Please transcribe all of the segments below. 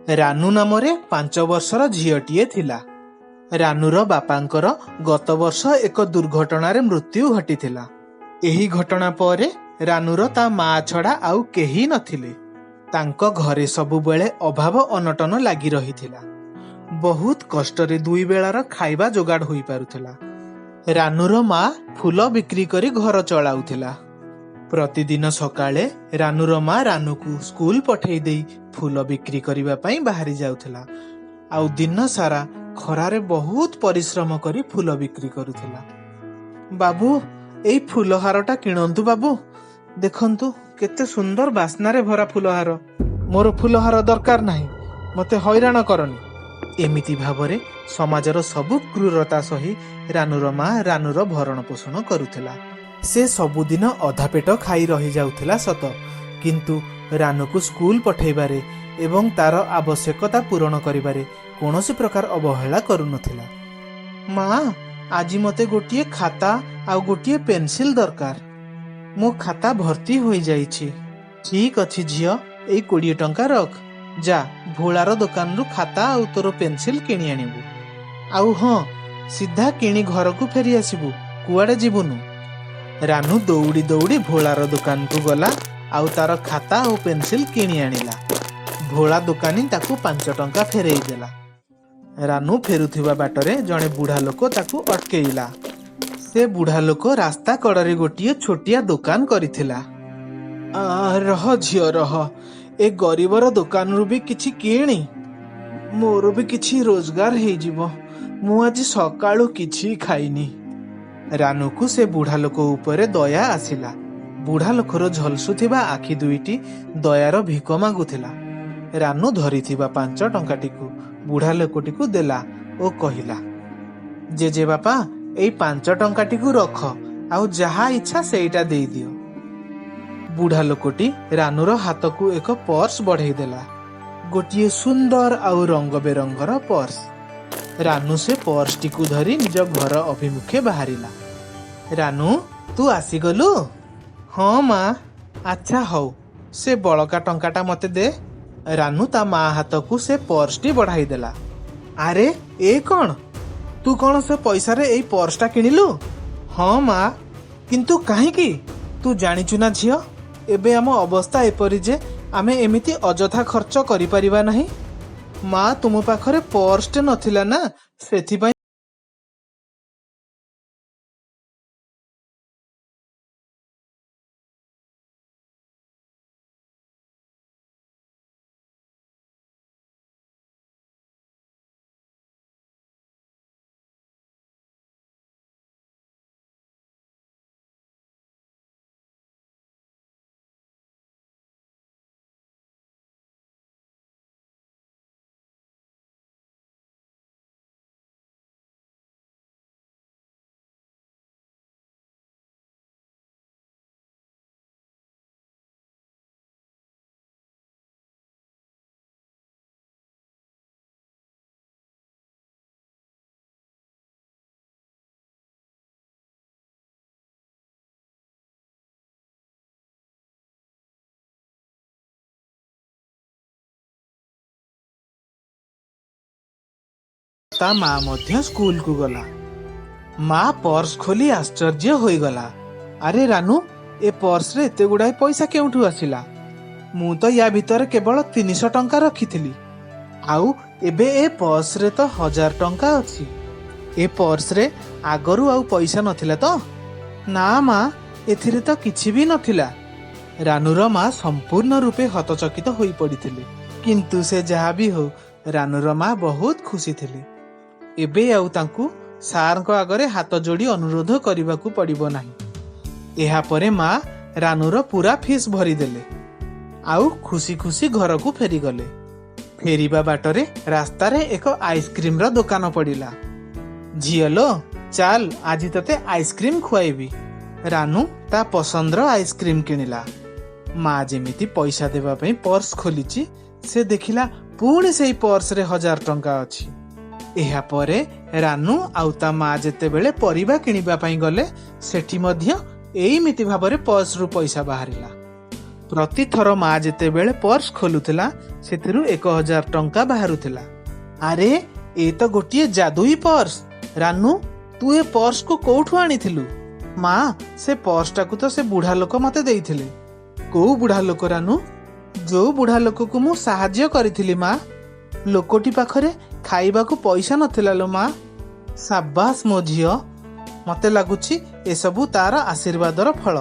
ରାନୁ ନାମରେ 5 ବର୍ଷର ଝିଅଟିଏ ଥିଲା। ରାନୁର ବାପାଙ୍କର ଗତ ବର୍ଷ ଏକ ଦୁର୍ଘଟଣାରେ ମୃତ୍ୟୁ ଘଟିଥିଲା। ଏହି ଘଟଣା ପରେ ରାନୁର ତା ମା ଛଡ଼ା ଆଉ କେହି ନଥିଲେ। ତାଙ୍କ ଘରେ ସବୁବେଳେ ଅଭାବ ଅନଟନ ଲାଗି ରହିଥିଲା। ବହୁତ କଷ୍ଟରେ 2 ବେଳାର ଖାଇବା ଯୋଗାଡ଼ ହୋଇପାରୁଥିଲା। ରାନୁର ମା ଫୁଲ ବିକ୍ରି କରି ଘର ଚଳାଉଥିଲା। ପ୍ରତିଦିନ ସକାଳେ ରାନୁର ମା ରାନୁକୁ ସ୍କୁଲ ପଠେଇ ଦେଇ ଫୁଲ ବିକ୍ରି କରିବା ପାଇଁ ବାହାରି ଯାଉଥିଲା। ଆଉ ଦିନ ସାରା ଖରାରେ ବହୁତ ପରିଶ୍ରମ କରି ଫୁଲ ବିକ୍ରି କରୁଥିଲା। ବାବୁ, ଏଇ ଫୁଲହାରଟା କିଣନ୍ତୁ ବାବୁ, ଦେଖନ୍ତୁ କେତେ ସୁନ୍ଦର ବାସ୍ନାରେ ଭରା ଫୁଲହାର। ମୋର ଫୁଲହାର ଦରକାର ନାହିଁ, ମୋତେ ହଇରାଣ କରନି। ଏମିତି ଭାବରେ ସମାଜର ସବୁ କ୍ରୂରତା ସହି ରାନୁର ମା ରାନୁର ଭରଣ ପୋଷଣ କରୁଥିଲା। ସେ ସବୁଦିନ ଅଧା ପେଟ ଖାଇ ରହିଯାଉଥିଲା ସତ, କିନ୍ତୁ ରାନୁକୁ ସ୍କୁଲ ପଠେଇବାରେ ଏବଂ ତାର ଆବଶ୍ୟକତା ପୂରଣ କରିବାରେ କୌଣସି ପ୍ରକାର ଅବହେଳା କରୁନଥିଲା। ମା, ଆଜି ମୋତେ ଗୋଟିଏ ଖାତା ଆଉ ଗୋଟିଏ ପେନସିଲ ଦରକାର। ମୋ ଖାତା ଭର୍ତ୍ତି ହୋଇଯାଇଛି। ଠିକ ଅଛି ଝିଅ, ଏଇ 20 ଟଙ୍କା ରଖ, ଯା ଭୋଳାର ଦୋକାନରୁ ଖାତା ଆଉ ତୋର ପେନସିଲ କିଣି ଆଣିବୁ। ଆଉ ହଁ, ସିଧା କିଣି ଘରକୁ ଫେରି ଆସିବୁ, କୁଆଡ଼େ ଯିବୁନୁ। ରାନୁ ଦୌଡ଼ି ଦୌଡ଼ି ଭୋଳାର ଦୋକାନକୁ ଗଲା ଆଉ ତାର ଖାତା ଆଉ ପେନସିଲ କିଣି ଆଣିଲା। ଭୋଳା ଦୋକାନୀ ତାକୁ 5 ଟଙ୍କା ଫେରେଇ ଦେଲା। ରାନୁ ଫେରୁଥିବା ବାଟରେ ଜଣେ ବୁଢ଼ା ଲୋକ ତାକୁ ଅଟକେଇଲା। ସେ ବୁଢ଼ା ଲୋକ ରାସ୍ତା କଡ଼ରେ ଗୋଟିଏ ଛୋଟିଆ ଦୋକାନ କରିଥିଲା। ରହ ଝିଅ ରହ, ଏ ଗରିବର ଦୋକାନରୁ ବି କିଛି କିଣି, ମୋର ବି କିଛି ରୋଜଗାର ହେଇଯିବ। ମୁଁ ଆଜି ସକାଳୁ କିଛି ଖାଇନି। ରାନୁକୁ ସେ ବୁଢ଼ା ଲୋକ ଉପରେ ଦୟା ଆସିଲା। ବୁଢ଼ା ଲୋକର ଝଲସୁଥିବା ଆଖି ଦୁଇଟି ଦୟାର ଭିକ ମାଗୁଥିଲା। ରାନୁ ଧରିଥିବା 5 ଟଙ୍କାଟିକୁ ବୁଢ଼ା ଲୋକଟିକୁ ଦେଲା ଓ କହିଲା, ଜେଜେବାପା, ଏଇ 5 ଟଙ୍କାଟିକୁ ରଖ, ଆଉ ଯାହା ଇଚ୍ଛା ସେଇଟା ଦେଇଦିଅ। ବୁଢ଼ା ଲୋକଟି ରାନୁର ହାତକୁ ଏକ ପର୍ସ ବଢ଼େଇ ଦେଲା, ଗୋଟିଏ ସୁନ୍ଦର ଆଉ ରଙ୍ଗ ବେରଙ୍ଗର ପର୍ସ। ରାନୁ ସେ ପର୍ସଟିକୁ ଧରି ନିଜ ଘର ଅଭିମୁଖେ ବାହାରିଲା। ରାନୁ, ତୁ ଆସିଗଲୁ? ହଁ ମା। ଆଚ୍ଛା ହଉ, ସେ ବଳକା ଟଙ୍କାଟା ମତେ ଦେ। ରାନୁ ତା ମା ହାତକୁ ସେ ପର୍ସଟି ବଢ଼ାଇ ଦେଲା। ଆରେ ଏ କଣ, ତୁ କଣ ସେ ପଇସାରେ ଏଇ ପର୍ସଟା କିଣିଲୁ? ହଁ ମା। କିନ୍ତୁ କାହିଁକି? ତୁ ଜାଣିଛୁ ନା ଝିଅ, ଏବେ ଆମ ଅବସ୍ଥା ଏପରି ଯେ ଆମେ ଏମିତି ଅଯଥା ଖର୍ଚ୍ଚ କରିପାରିବା ନାହିଁ। ମା, ତୁମ ପାଖରେ ପର୍ସଟେ ନଥିଲା ନା, ସେଥିପାଇଁ ତା ମା ମଧ୍ୟ ସ୍କୁଲକୁ ଗଲା। ମା ପର୍ସ ଖୋଲି ଆଶ୍ଚର୍ଯ୍ୟ ହୋଇଗଲା। ଆରେ ରାନୁ, ଏ ପର୍ସରେ ଏତେ ଗୁଡ଼ାଏ ପଇସା କେଉଁଠୁ ଆସିଲା? ମୁଁ ତ ୟା ଭିତରେ କେବଳ 300 ଟଙ୍କା ରଖିଥିଲି, ଆଉ ଏବେ ଏ ପର୍ସରେ ତ 1000 ଟଙ୍କା ଅଛି। ଏ ପର୍ସରେ ଆଗରୁ ଆଉ ପଇସା ନଥିଲା ତ? ନା ମା, ଏଥିରେ ତ କିଛି ବି ନଥିଲା। ରାନୁର ମା ସମ୍ପୂର୍ଣ୍ଣ ରୂପେ ହତଚକିତ ହୋଇପଡ଼ିଥିଲେ। କିନ୍ତୁ ସେ ଯାହା ବି ହଉ, ରାନୁର ମା ବହୁତ ଖୁସି ଥିଲେ। ଏବେ ଆଉ ତାଙ୍କୁ ସାର୍ଙ୍କ ଆଗରେ ହାତ ଯୋଡ଼ି ଅନୁରୋଧ କରିବାକୁ ପଡ଼ିବ ନାହିଁ। ଏହାପରେ ମା ରାନୁର ପୁରା ଫିସ୍ ଭରିଦେଲେ ଆଉ ଖୁସି ଖୁସି ଘରକୁ ଫେରିଗଲେ। ଫେରିବା ବାଟରେ ରାସ୍ତାରେ ଏକ ଆଇସ୍କ୍ରିମର ଦୋକାନ ପଡ଼ିଲା। ଝିଅ ଲୋ, ଚାଲ ଆଜି ତତେ ଆଇସ୍କ୍ରିମ ଖୁଆଇବି। ରାନୁ ତା ପସନ୍ଦର ଆଇସ୍କ୍ରିମ କିଣିଲା। ମା ଯେମିତି ପଇସା ଦେବା ପାଇଁ ପର୍ସ ଖୋଲିଛି, ସେ ଦେଖିଲା ପୁଣି ସେଇ ପର୍ସରେ 1000 ଟଙ୍କା ଅଛି। ଏହାପରେ ରାନୁ ଆଉ ତା ମା ଯେତେବେଳେ ପରିବା କିଣିବା ପାଇଁ ଗଲେ, ସେଠି ମଧ୍ୟ ଏଇମିତି ଭାବରେ ପର୍ସରୁ ପଇସା ବାହାରିଲା। ପ୍ରତିଥର ମା ଯେତେବେଳେ ପର୍ସ ଖୋଲୁଥିଲା, ସେଥିରୁ 1000 ଟଙ୍କା ବାହାରୁଥିଲା। ଆରେ, ଏ ତ ଗୋଟିଏ ଯାଦୁଇ ପର୍ସ! ରାନୁ, ତୁ ଏ ପର୍ସକୁ କୋଉଠୁ ଆଣିଥିଲୁ? ମା, ସେ ପର୍ସଟାକୁ ତ ସେ ବୁଢା ଲୋକ ମତେ ଦେଇଥିଲେ। କୋଉ ବୁଢା ଲୋକ ରାନୁ? ଯୋଉ ବୁଢା ଲୋକକୁ ମୁଁ ସାହାଯ୍ୟ କରିଥିଲି ମା। ଲୋକଟି ପାଖରେ ଖାଇବାକୁ ପଇସା ନଥିଲା ଲୋ ମା। ସାବାସ ମୋ ଝିଅ, ମତେ ଲାଗୁଛି ଏସବୁ ତାର ଆଶୀର୍ବାଦର ଫଳ।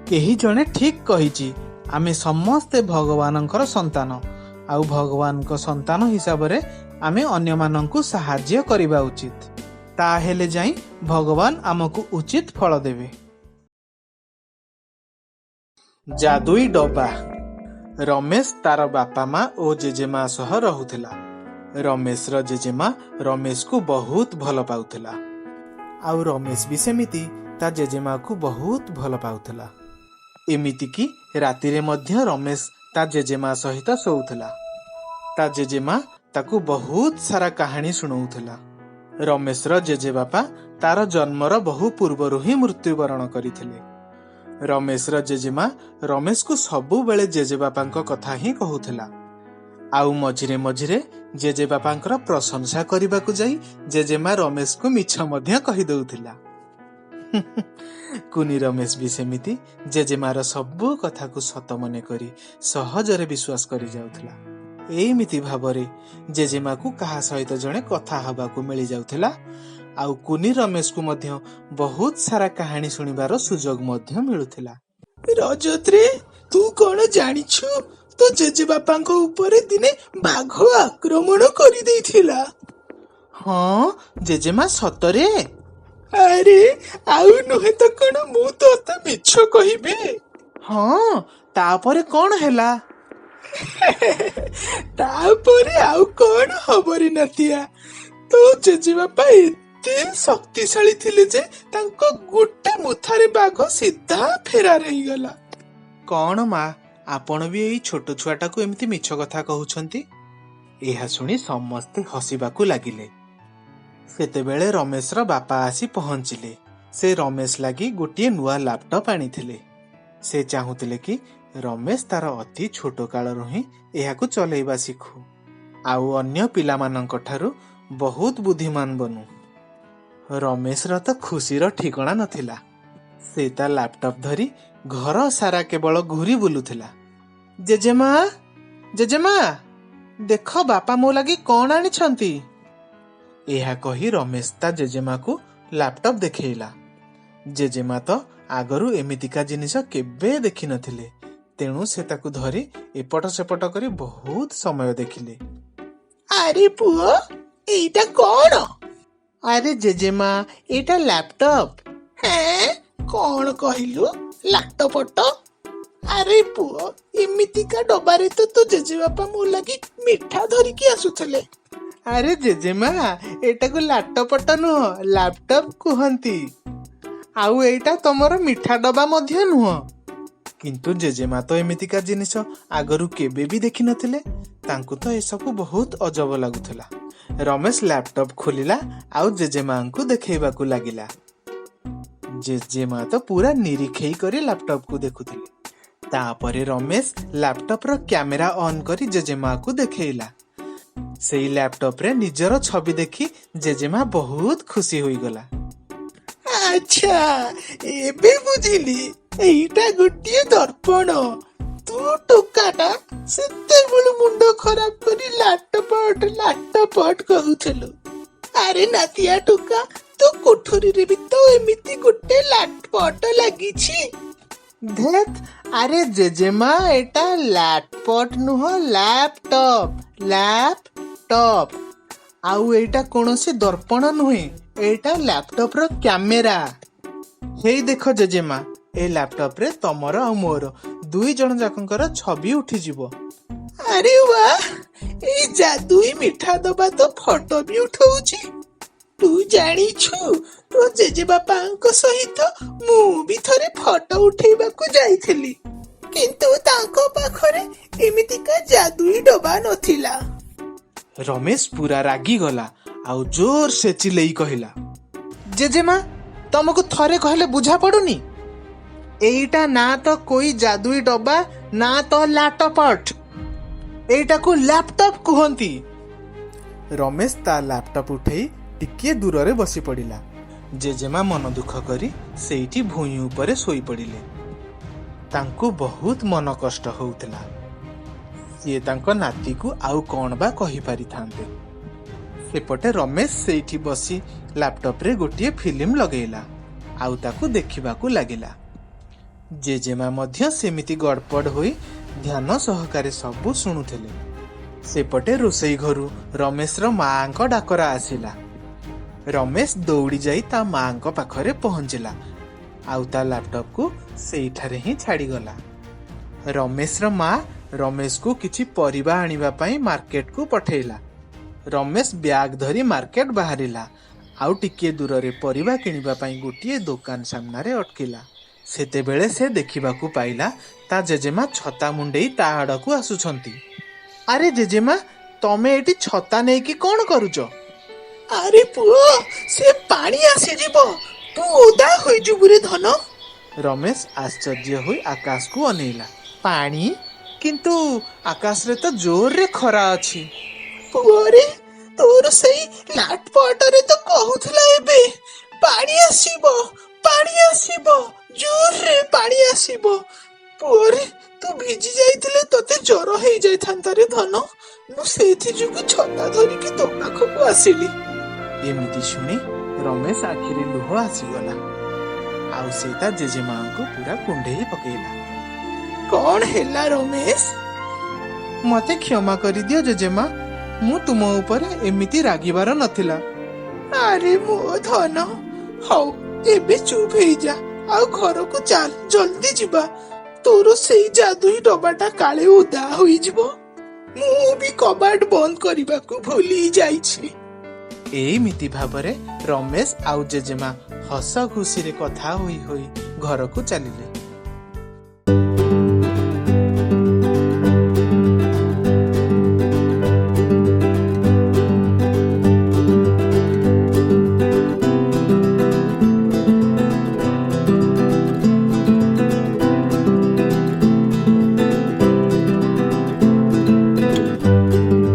କେହି ଜଣେ ଠିକ କହିଛି, ଆମେ ସମସ୍ତେ ଭଗବାନଙ୍କର ସନ୍ତାନ, ଆଉ ଭଗବାନଙ୍କ ସନ୍ତାନ ହିସାବରେ ଆମେ ଅନ୍ୟମାନଙ୍କୁ ସାହାଯ୍ୟ କରିବା ଉଚିତ। ତାହେଲେ ଯାଇ ଭଗବାନ ଆମକୁ ଉଚିତ ଫଳ ଦେବେ। ଯାଦୁଇ ଡବା। ରମେଶ ତାର ବାପା ମା ଓ ଜେଜେମା ସହ ରହୁଥିଲା। ରମେଶର ଜେଜେମା ରମେଶକୁ ବହୁତ ଭଲ ପାଉଥିଲା, ଆଉ ରମେଶ ବି ସେମିତି ତା ଜେଜେମାକୁ ବହୁତ ଭଲ ପାଉଥିଲା। ଏମିତିକି ରାତିରେ ମଧ୍ୟ ରମେଶ ତା ଜେଜେମା ସହିତ ଶୋଉଥିଲା। ତା ଜେଜେମା ତାକୁ ବହୁତ ସାରା କାହାଣୀ ଶୁଣଉଥିଲା। ରମେଶର ଜେଜେବାପା ତାର ଜନ୍ମର ବହୁ ପୂର୍ବରୁ ହିଁ ମୃତ୍ୟୁବରଣ କରିଥିଲେ। ରମେଶର ଜେଜେମା ରମେଶକୁ ସବୁବେଳେ ଜେଜେବାପାଙ୍କ କଥା ହିଁ କହୁଥିଲା, ଆଉ ମଝିରେ ମଝିରେ ଜେଜେବାପାଙ୍କର ପ୍ରଶଂସା କରିବାକୁ ଯାଇ ଜେଜେମା ରମେଶକୁ ମିଛ ମଧ୍ୟ କହିଦଉଥିଲା। କୁନି ରମେଶ ବି ସେମିତି ଜେଜେମାର ସବୁ କଥାକୁ ସତ ମନେ କରି ସହଜରେ ବିଶ୍ୱାସ କରି ଯାଉଥିଲା। ଏଇମିତି ଭାବରେ ଜେଜେମାକୁ କାହା ସହିତ ଜଣେ କଥା ହବାକୁ ମିଳିଯାଉଥିଲା, ଆଉ କୁନି ରମେଶକୁ ମଧ୍ୟ ବହୁତ ସାରା କାହାଣୀ ଶୁଣିବାର ସୁଯୋଗ ମଧ୍ୟ ମିଳୁଥିଲା। ରଜତରେ, ତୁ କଣ ଜାଣିଛୁ, ତୋ ଜେଜେବାପାଙ୍କ ଉପରେ ଦିନେ ବାଘ ଆକ୍ରମଣ କରିଦେଇଥିଲା। ହଁ ଜେଜେମା, ସତରେ? ଆରେ ଆଉ ନୁହେଁ ତ କଣ, ମୁଁ ତୋତେ ମିଛ କହିବି? ହଁ, ତାପରେ କଣ ହେଲା? ତାପରେ ଆଉ କଣ ହବରେ ନାତିଆ, ତୋ ଜେଜେବାପା ଏତେ ଶକ୍ତିଶାଳୀ ଥିଲେ ଯେ ତାଙ୍କ ଗୋଟେ ମୁଥାରେ ବାଘ ସିଧା ଫେରାର ହେଇଗଲା। କଣ ମା, ଆପଣ ବି ଏଇ ଛୋଟ ଛୁଆଟାକୁ ଏମିତି ମିଛ କଥା କହୁଛନ୍ତି? ଏହା ଶୁଣି ସମସ୍ତେ ହସିବାକୁ ଲାଗିଲେ। ସେତେବେଳେ ରମେଶର ବାପା ଆସି ପହଞ୍ଚିଲେ। ସେ ରମେଶ ଲାଗି ଗୋଟିଏ ନୂଆ ଲାପଟପ୍ ଆଣିଥିଲେ। ସେ ଚାହୁଁଥିଲେ କି ରମେଶ ତାର ଅତି ଛୋଟ କାଳରୁ ହିଁ ଏହାକୁ ଚଲେଇବା ଶିଖୁ ଆଉ ଅନ୍ୟ ପିଲାମାନଙ୍କ ଠାରୁ ବହୁତ ବୁଦ୍ଧିମାନ ବନୁ। ରମେଶର ତ ଖୁସିର ଠିକଣା ନଥିଲା। ସେ ତା ଲାପଟପ୍ ଧରି ଘର ସାରା କେବଳ ଘୁରି ବୁଲୁଥିଲା। ଜେଜେମା, ଜେଜେମା, ଦେଖ ବାପା ମୋ ଲାଗି କଣ ଆଣିଛନ୍ତି। ଏହା କହି ରମେଶ ତା ଜେଜେମାକୁ ଲାପଟପ୍ ଦେଖେଇଲା। ଜେଜେମା ତ ଆଗରୁ ଏମିତିକା ଜିନିଷ କେବେ ଦେଖିନଥିଲେ, ତେଣୁ ସେ ତାକୁ ଧରି ଏପଟ ସେପଟ କରି ବହୁତ ସମୟ ଦେଖିଲେ। ଆରେ ପୁଅ, ଏଇଟା କଣ? ଆରେ ଜେଜେମା, ଏଇଟା ଲାପଟପ୍। ହେଁ, କଣ କହିଲୁ, ଲାଟପଟ? ଆରେ ପୁଅ, ଏମିତିକା ଡବାରେ ତ ତୋ ଜେଜେବାପା ମୋ ଲାଗି ମିଠା ଧରିକି ଆସୁଥିଲେ। ଆରେ ଜେଜେମା, ଏଇଟାକୁ ଲାଟପଟ ନୁହଁ, ଲାପଟପ୍ କୁହନ୍ତି, ଆଉ ଏଇଟା ତମର ମିଠା ଡବା ମଧ୍ୟ ନୁହଁ। କିନ୍ତୁ ଜେଜେମା ତ ଏମିତିକା ଜିନିଷ ଆଗରୁ କେବେ ବି ଦେଖିନଥିଲେ। ତାଙ୍କୁ ତ ଏସବୁ ବହୁତ ଅଜବ ଲାଗୁଥିଲା। ରମେଶ ଲାପଟପ୍ ଖୋଲିଲା ଆଉ ଜେଜେମାଙ୍କୁ ଦେଖେଇବାକୁ ଲାଗିଲା। ଜେଜେମା ତ ପୁରା ନିରୀଖେଇ କରି ଲାପଟପକୁ ଦେଖୁଥିଲେ। ତାପରେ ରମେଶ ଲାପଟପର କ୍ୟାମେରା ଅନ୍ କରି ଜେଜେମାକୁ ଦେଖେଇଲା। ସେଇ ଲାପଟପରେ ନିଜର ଛବି ଦେଖି ଜେଜେମା ବହୁତ ଖୁସି ହୋଇଗଲା। ଆଚ୍ଛା, ଏବେ ବୁଝିଲି, ଏଇଟା ଗୋଟିଏ ଦର୍ପଣ। ତୁ ଟୋକାଟା ସେତେବେଳୁ ମୁଣ୍ଡ ଖରାପ କରି ଲାଟପଟ ଲାଟପଟ କହୁଥିଲୁ। ଆରେ ନାତିଆ ଟୋକା, ତୋ କୋଠରୀରେ ବି ତ ଏମିତି ଗୋଟେ ଲାଟପଟ ଲାଗିଛି। ଧେତ୍, ଆରେ ଜେଜେମା, ଏଇଟା ଲାଟପଟ ନୁହଁ, ଲାପଟପ୍, ଲାପଟପ୍। ଆଉ ଏଇଟା କୌଣସି ଦର୍ପଣ ନୁହେଁ, ଏଇଟା ଲାପଟପର କ୍ୟାମେରା। ହେଇ ଦେଖ ଜେଜେମା, ଏ ଲାପଟପରେ ତମର ଆଉ ମୋର ଦୁଇ ଜଣ ଯାକଙ୍କର ଛବି ଉଠିଯିବ। ଆରେ ୱା, ଏଇ ଯାଦୁଇ ମିଠା ଦବା ତ ଫଟୋ ବି ଉଠଉଛି। ତୁ ଜାଣିଛୁ, ତୋ ଜେଜେବାପାଙ୍କ ସହିତ ମୁଁ ବି ଥରେ ଫଟୋ ଉଠେଇବାକୁ ଯାଇଥିଲି, କିନ୍ତୁ ତାଙ୍କ ପାଖରେ ଏମିତିକା ଯାଦୁଇ ଡବା ନଥିଲା। ରମେଶ ପୁରା ରାଗିଗଲା ଆଉ ଜୋର ସେ ଚିଲେଇ କହିଲା, ଜେଜେମା, ତମକୁ ଥରେ କହିଲେ ବୁଝା ପଡୁନି? ଏଇଟା ନା ତ କୋଇ ଯାଦୁଇ ଡବା ନା ତ ଲାଟପଟ। ଏଇଟାକୁ ଲ୍ୟାପଟପ୍ କୁହନ୍ତି। ରମେଶ ତା ଲ୍ୟାପଟପ୍ ଉଠେଇ ଟିକିଏ ଦୂରରେ ବସି ପଡ଼ିଲା। ଜେଜେମା ମନ ଦୁଃଖ କରି ସେଇଠି ଭୂଇଁ ଉପରେ ଶୋଇପଡ଼ିଲେ। ତାଙ୍କୁ ବହୁତ ମନ କଷ୍ଟ ହଉଥିଲା। ସିଏ ତାଙ୍କ ନାତିକୁ ଆଉ କ'ଣ ବା କହିପାରିଥାନ୍ତେ? ସେପଟେ ରମେଶ ସେଇଠି ବସି ଲ୍ୟାପଟପ୍ରେ ଗୋଟିଏ ଫିଲ୍ମ ଲଗେଇଲା ଆଉ ତାକୁ ଦେଖିବାକୁ ଲାଗିଲା। ଜେଜେମା ମଧ୍ୟ ସେମିତି ଗଡ଼ପଡ଼ ହୋଇ ଧ୍ୟାନ ସହକାରେ ସବୁ ଶୁଣୁଥିଲେ। ସେପଟେ ରୋଷେଇ ଘରୁ ରମେଶର ମାଆଙ୍କ ଡାକରା ଆସିଲା। ରମେଶ ଦୌଡ଼ି ଯାଇ ତା ମାଆଙ୍କ ପାଖରେ ପହଞ୍ଚିଲା ଆଉ ତା ଲ୍ୟାପଟପ୍କୁ ସେଇଠାରେ ହିଁ ଛାଡ଼ିଗଲା। ରମେଶର ମା ରମେଶକୁ କିଛି ପରିବା ଆଣିବା ପାଇଁ ମାର୍କେଟକୁ ପଠେଇଲା। ରମେଶ ବ୍ୟାଗ ଧରି ମାର୍କେଟ ବାହାରିଲା ଆଉ ଟିକିଏ ଦୂରରେ ପରିବା କିଣିବା ପାଇଁ ଗୋଟିଏ ଦୋକାନ ସାମ୍ନାରେ ଅଟକିଲା। ସେତେବେଳେ ସେ ଦେଖିବାକୁ ପାଇଲା, ତା ଜେଜେମା ଛତା ମୁଣ୍ଡେଇ ତା ଆଡ଼କୁ ଆସୁଛନ୍ତି। ଆରେ ଜେଜେମା, ତମେ ଏଠି ଛତା ନେଇକି କ'ଣ କରୁଛ? ଆରେ ପୁଅ, ସେ ପାଣି ଆସିଯିବ, ତୁ ଓଦା ହୋଇଯିବୁ ରେ ଧନ। ରମେଶ ଆଶ୍ଚର୍ଯ୍ୟ ହୋଇ ଆକାଶକୁ ଅନେଇଲା। ପାଣି? କିନ୍ତୁ ଆକାଶରେ ତ ଜୋରରେ ଖରା ଅଛି। ପୁଅରେ, ତୋର ସେଇ ଲାଟପଟରେ ତ କହୁଥିଲା ଏବେ ପାଣି ଆସିବ, ପାଣି ଆସିବ, ଜୋରରେ ପାଣି ଆସିବ। ପୁଅରେ, ତୁ ଭିଜି ଯାଇଥିଲେ ତତେ ଜର ହେଇଯାଇଥାନ୍ତା ରେ ଧନ। ମୁଁ ସେଇଥି ଯୋଗୁ ଛତା ଧରିକି ତୋ ପାଖକୁ ଆସିଲି। ଏମିତି ଶୁଣି ରମେଶ ଆଖିରେ ଲୁହ ଆସିଗଲା ଆଉ ସେ ତା ଜେଜେମାଙ୍କୁ ପୁରା କୁଣ୍ଢେଇ ପକେଇଲା। କଣ ହେଲା ରମେଶ? ମତେ କ୍ଷମା କରିଦିଅ ଜେଜେମା, ମୁଁ ତୁମ ଉପରେ ଏମିତି ରାଗିବାର ନଥିଲା। ଆରେ ମୋ ଧନ, ହଉ ଏବେ ଚୁପ୍ ହେଇଯା ଆଉ ଘରକୁ ଚାଲ, ଜଲ୍ଦି ଯିବା। ତୋର ସେଇ ଯାଦୁଇ ଡବାଟା କାଳେ ଓଦା ହୋଇଯିବ। ମୁଁ ବି କବାଟ ବନ୍ଦ କରିବାକୁ ଭୁଲି ଯାଇଛି। ଏଇମିତି ଭାବରେ ରମେଶ ଆଉ ଜେଜେମା ହସ ଖୁସିରେ କଥା ହୋଇ ହୋଇ ଘରକୁ ଚାଲିଲେ।